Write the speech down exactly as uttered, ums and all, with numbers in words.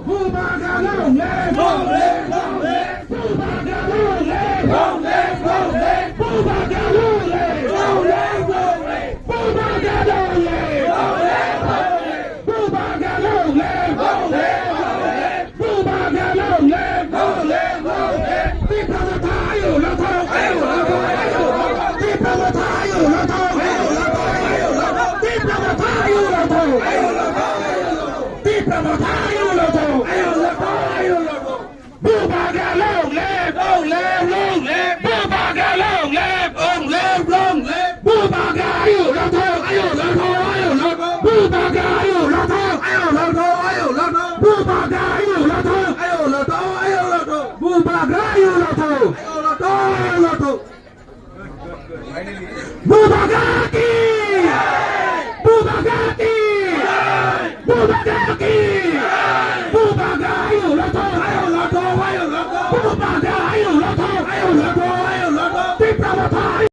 Bubagra long live, long live, long live. Bubagra long live, long live, long live. Bubagra ayo lathok, ayo lathok, ayo lathok. Bubagra ayo lathok, ayo lathok, ayo lathok. Bubagra ayo lathok, ayo lathok, ayo lathok. Bubagra ayo lathok, ayo lathok, ayo lathok. Bubagra ki! Bubagra ki! Bubagra ki!